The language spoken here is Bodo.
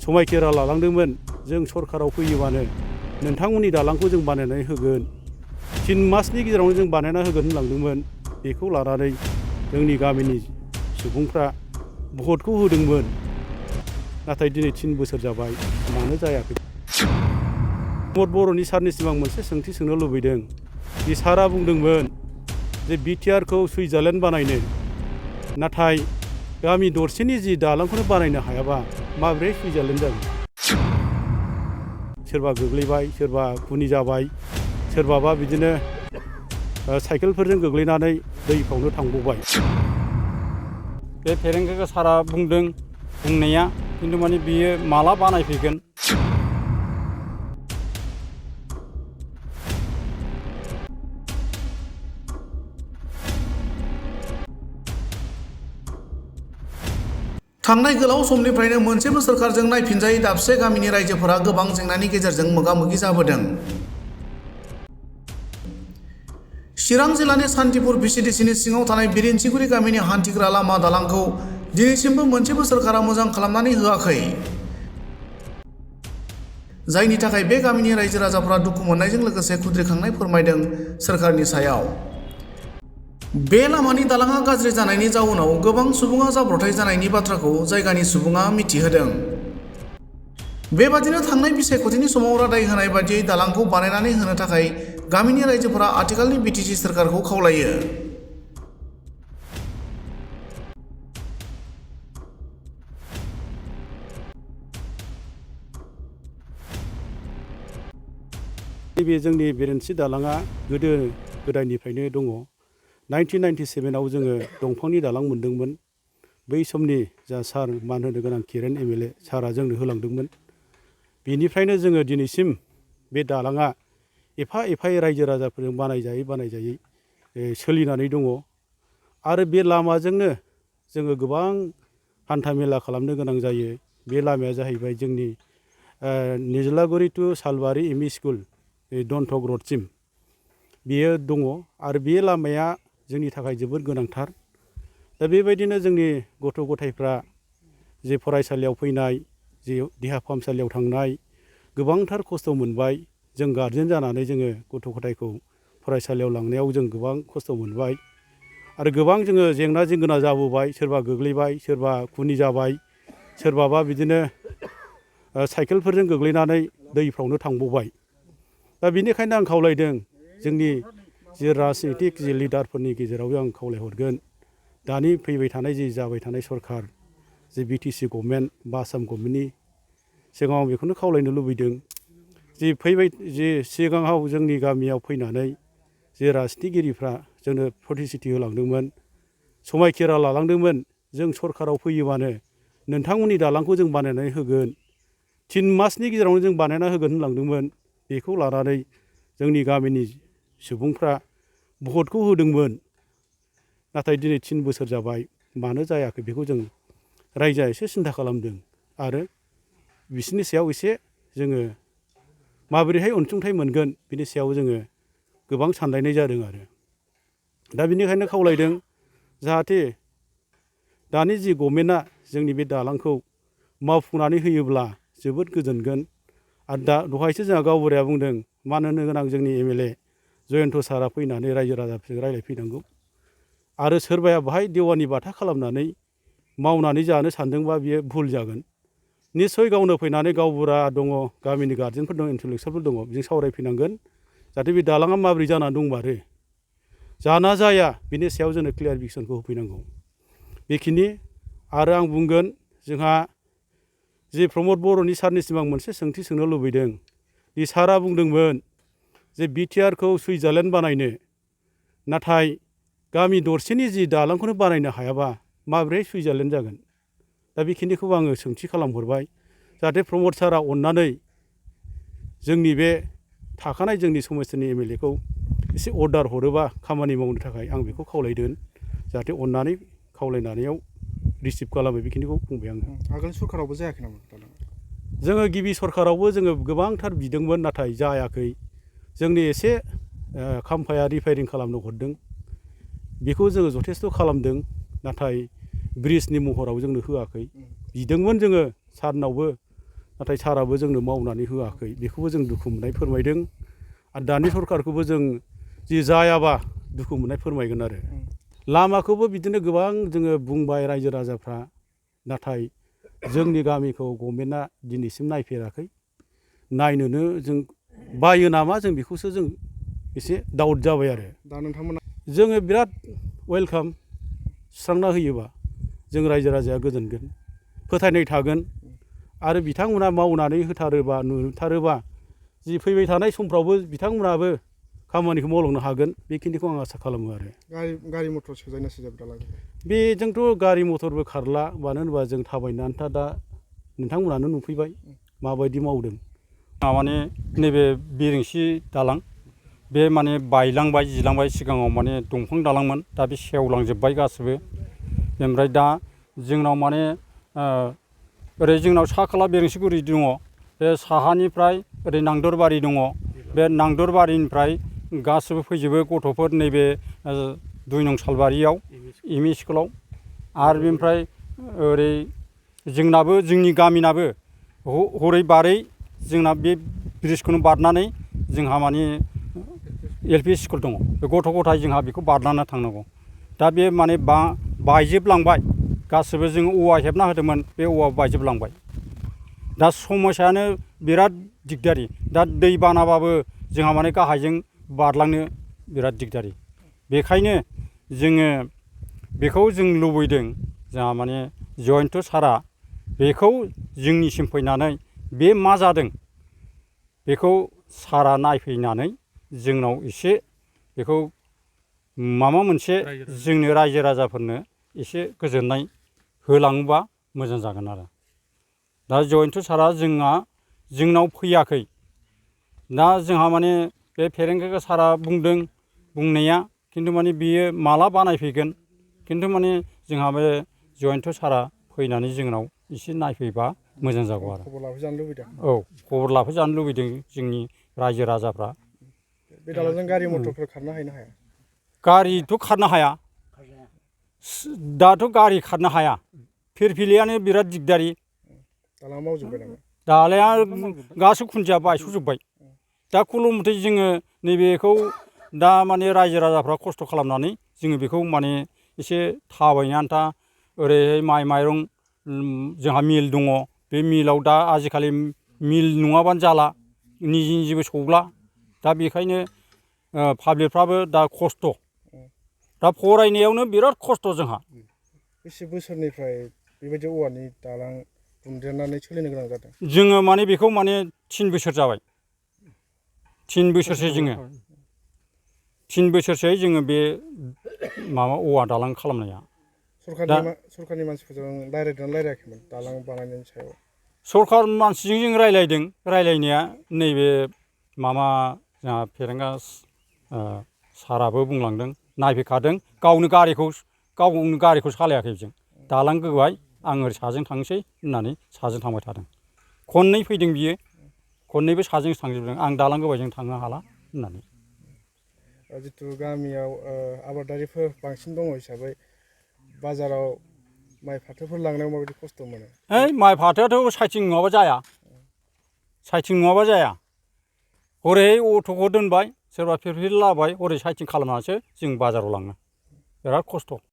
समायखेरा लालांदोंमोन जों सरकाराव फैयोबानो नोंथांमोननि दालांखौ जों बानायनानै होगोन 3 मासनि गेजेरावनो जों बानायना होगोन होनलांदोंमोन। बेखौ लानानै जोंनि गामिनि सुबुंफ्रा भटखौ होदोंमोन। नाथाय दिनै 3 बोसोर जाबाय मानो जायाखै। प्रमद बर'नि सारनिसिम आं मोनसे सोंथि सोंनो लुबैदों। बे सारा बुंदोंमोन जे बिटिआरखौ सुइजारलेण्ड बानायनो, नाथाय गामि दरसेनि जि दालांखौनो बानायनो हायाबा माबोरै सुइजारलेण्ड जागोन। सोरबा गोग्लैबाय, सोरबा खुनि जाबाय, सोरबाबा बिदिनो साइकेलफोरजों गोग्लैनानै दैफ्रावनो थांबावबाय। बे फेरेंगागा सारा बुंदों बुंनाया, खिन्थु माने बियो माला बानायफैगोन। थांनाय गोलाव समनिफ्रायनो मोनसेबो सोरखारजों नायफिनजायै दाबसे गामिनि रायजोफोरा गोबां जेंनानि गेजेरजों मोगा-मोगि जाबोदों। चिरां जिल्लानि सान्तिपुर भिसिडिसिनि सिङाव थानाय बिरिन्थिगुरि गामिनि हान्थिग्रा लामा दालांखौ दिनैसिमबो मोनसेबो सोरखारा मोजां खालामनानै होआखै। जायनि थाखाय बे गामिनि रायजो राजाफोरा दुखु मोननायजों लोगोसे खुद्रिखांनाय फोरमायदों सोरखारनि सायाव। बे लामानि दालाङा गाज्रि जानायनि जाउनाव गोबां सुबुङा जाब्रथाय जानायनि बाथ्राखौ जायगानि सुबुङा मिथिहोदों। बेबादिनो थांनाय बिसायख'थिनि समाव रादाय होनाय बादियै दालांखौ बानायनानै होनो थाखाय गामिनि रायजोफोरा आथिखालनि बिटिसि सोरखारखौ खावलायो। बे जोंनि बिरेन्सि दालाङा गोदो गोदायनिफ्रायनो दङ। 1997आव जोङो दंफांनि दालां मोनदोंमोन। बै समनि जा सार मान होनो गोनां किरेन MLA सारा जोंनो होलांदोंमोन। बेनिफ्रायनो जोङो दिनैसिम बे दालाङा एफा एफायै रायजो राजाफोरजों बानायजायै सोलिनानै दङ। आरो बे लामाजोंनो जोङो गोबां हान्था मेला खालामनो गोनां जायो। बे लामाया जाहैबाय जोंनि निज्लागुरि टु सालबारि ME स्कुल दन्थक रडसिम बेयो दङ। आरो बे लामाया जोंनि थाखाय जोबोद गोनांथार। दा बेबायदिनो जोंनि गथ' गथायफ्रा जे फरायसालियाव फैनाय, जे देहा फाहामसालियाव थांनाय गोबांथार खस्थ' मोनबाय। जों गारजेन जानानै जोङो गथ' गथायखौ फरायसालियाव लांनायाव जों गोबां खस्थ' मोनबाय। आरो गोबां जोङो जेंना जेंगोना जाबोबाय। सोरबा गोग्लैबाय, सोरबा खुनि जाबाय, सोरबाबा बिदिनो साइकेलफोरजों गोग्लैनानै दैफ्रावनो थांबावबाय। दा बेनिखायनो आं खावलायदों जोंनि जे राजनितिक जे लिडारफोरनि गेजेराव आं खावलायहरगोन, दानि फैबाय थानाय जे जाबाय थानाय सरखार, जे BTC गभर्नमेन्ट बा आसाम गभर्नमेन्टनि सिगाङाव आं बेखौनो खावलायनो लुबैदों जे फैबाय जे सिगाङाव जोंनि गामियाव फैनानै जे राजनितिगिरिफ्रा जोंनो प्रतिश्रुति होलांदोंमोन, समायखेरा लालांदोंमोन जों सरकाराव फैयोबानो नोंथांमोननि दालांखौ जों बानायनानै होगोन, 3 मासनि गेजेरावनो जों बानायना होगोन होनलांदोंमोन। बेखौ लानानै जोंनि गामिनि सुबुंफ्रा भटखौ होदोंमोन। नाथाय दिनै 3 बोसोर जाबाय मानो जायाखै बेखौ जों रायजोआ एसे सिन्था खालामदों। आरो बिसोरनि सायाव एसे जोङो माबोरैहाय अनसुंथाइ मोनगोन बिनि सायाव जोङो गोबां सानलायनाय जादों। आरो दा बेनिखायनो खावलायदों जाहाथे दानि जि गभर्नमेन्टआ जोंनि बे दालांखौ मावफुंनानै होयोब्ला जोबोद गोजोनगोन। आरो दहायसो जोंहा गावबुराया बुंदों मान होनो गोनां जोंनि MLA जयन्त सारा फैनानै रायजो राजाफोरजों रायज्लायफैनांगौ। आरो सोरबाया बाहाय देवानि बाथा खालामनानै मावनानै जानो सानदोंबा बियो भुल जागोन। निस्सय गावनो फैनानै गावबुरा दङ, गामिनि गार्जेनफोर दङ, इन्टेलेक्सुवेलफोर दङ, बिजों सावरायफैनांगोन जाहाथे बे दालाङा माबोरै जानानै दंमारो, जाना जाया बिनि सायाव जोंनो क्लियारिफिकेसनखौ होफैनांगौ। बेखिनि। आरो आं बुंगोन जोंहा जे प्रमद बर'नि सारनिसिम आं मोनसे सोंथि सोंनो लुबैदों। बे सारा बुंदोंमोन जे बिटिआरखौ सुइजारलेण्ड बानायनो, नाथाय गामि दरसेनि जि दालांखौनो बानायनो हायाबा माबोरै सुइजारलेण्ड जागोन। दा बेखिनिखौ आङो सोंथि खालामहरबाय जाहाथे प्रमद सारा अननानै जोंनि बे थाखानाय जोंनि समस्थिनि MLA खौ एसे अर्डार हरोबा खामानि मावनो थाखाय आं बेखौ खावलायदों। जाहाथे अननानै खावलायनायाव रिसिभ खालामो। बेखिनिखौ बुंबाय आङो। आगोल सरकारावबो जायाखै नामा दालाङा? जोङो गिबि सरकारावबो जोङो गोबांथार बिदोंमोन, नाथाय जायाखै। जोंनि एसे खाम्फाया रिपेयारिं खालामनो हरदों, बेखौ जोङो जथेस्थ' खालामदों। नाथाय ब्रिजनि महराव जोंनो होआखै। बिदोंमोन जोङो सारनावबो नाथाय साराबो जोंनो मावनानै होआखै बेखौबो जों दुखु मोननाय फोरमायदों आरो दानि सरखारखौबो जों जि जायाबा दुखु मोननाय फोरमायगोन आरो लामाखौबो बिदिनो गोबां जोङो बुंबाय रायजो राजाफ्रा नाथाय जोंनि गामिखौ गभर्नमेन्टआ दिनैसिम नायफेराखै नायनोनो जों बायो नामा जों बेखौसो जों एसे डाउट जाबाय आरो दा नोंथांमोना जोङो बिराद वेलकाम सुस्रांना होयोबा जों रायजो राजाया गोजोनगोन फोथायनाय थागोन आरो बिथांमोना मावनानै होथारोबा नुथारोबा जि फैबाय थानाय समफ्रावबो बिथांमोनाबो खामानिखौ मावलांनो हागोन बेखिनिखौ आं आसा खालामो आरो गारि मटर सोजायोना सोजाया दालाय बेजोंथ' गारि मटरबो खारला मानो होनोबा जों थाबायनो आन्था दा नोंथांमोनानो नुफैबाय माबायदि मावदों माने नैबे बिरेंसि दालां बे माने बायलांबाय जिलांबाय सिगाङाव माने दंफां दालांमोन दा बे सेवलांजोब्बाय गासिबो ओमफ्राय दा जोंनाव माने ओरै जोंनाव सा खोला बिरेंसिगुरि दङ बे साहानिफ्राय ओरै नांदरबारि दङ बे नांदरबारिनिफ्राय गासिबो फैजोबो गथ'फोर नैबे 2 नं सालबारियाव एम इ स्कुलाव आरो बेनिफ्राय ओरै जोंनाबो जोंनि गामिनाबो हरै बारै जोंना बे ब्रिजखौनो बारनानै जोंहा माने एल पि स्कुल दङ बे गथ' गथाय जोंहा बेखौ बारनानै थांनांगौ दा बे माने बायजोबलांबाय गासिबो जों औवा हेबना होदोंमोन बे औवा बायजोबलांबाय दा समस्यायानो बिराद दिगदारि दा दै बानाबाबो जोंहा माने गाहायजों बारलांनो बिराद दिगदारि बेखायनो जोङो बेखौ जों लुबैदों जोंहा माने जयन्त सारा बेखौ जोंनिसिम फैनानै बे मा जादों बेखौ सारा नायफैनानै जोंनाव एसे बेखौ माबा मोनसे जोंनो रायजो राजाफोरनो एसे गोजोननाय होलाङोबा मोजां जागोन आरो दा जयन्त सारा जोंनाव फैयाखै दा जोंहा माने बे फेरेंगा सारा बुंदों बुंनाया खिन्थु माने बियो माला बानायफैगोन खिन्थु माने जोंहा बे जयन्त सारा फैनानै जोंनाव एसे नायफैबा मोजां जागौ आरो खबर लाफैजानो लुबैदों औ खबर लाफैजानो लुबैदों जोंनि रायजो राजाफ्रा बे दालांजों गारि मटरफोर खारनो हायो ना हाया गारिथ' खारनो हाया दाथ' गारि खारनो हाया फिरफिलियानो बिराद दिगदारि दालाङा मावजोब्बाय नामा दालाया गासैबो खुन्थिया बायस'जोब्बाय दा खुनुमथे जोङो नैबेखौ दा माने रायजो राजाफ्रा खस्थ' खालामनानै जोङो बेखौ माने एसे थाबायनो आन्था ओरैहाय माइ माइरं जोंहा मिल दङ बे मिलाव दा आजिखालि मिल नङाबानो जाला निजेबो सौला दा बेखायनो पाब्लिकफ्राबो दा खस्थ' दा फरायनायावनो बिराद खस्थ' जोंहा बेसे बोसोरनिफ्राय बेबायदि औवानि दालां दुमदेरनानै सोलिनो गोनां जादों जोङो माने बेखौ माने 3 बोसोर जाबाय 3 बोसोरसो जोङो 3 बोसोरसो जोङो बे माबा औवा दालां खालामनाया सरकारनि मानसिफोरजों रायज्लायदोंना रायज्लायाखैमोन दालां बानायनायनि सायाव सरकार मानसिजों जों रायज्लायदों रायज्लायनाया नैबे माबा जोंहा फेरेंगा साराबो बुंलांदों नायफैखादों गावनो गारिखौ सालायाखै जों दालां गोबाय आं ओरै साजों थांसै होननानै साजों थांबाय थादों खननै फैदों बियो खननैबो साजोंसो थांजोबदों आं दालां गोबायजों थांनो हाला होननानै जितु गामियाव आबादारिफोर बांसिन दङ हिसाबै बाजाराव माइ फाथोफोर लांनायाव माबायदि खस्थ' मोनो माइ फाथोआथ' साइथिं नङाबा जाया हरै अट'खौ दोनबाय सोरबा फिरफिलि लाबाय हरै साइथिं खालामनानैसो जों बाजाराव लाङो बिराद खस्थ'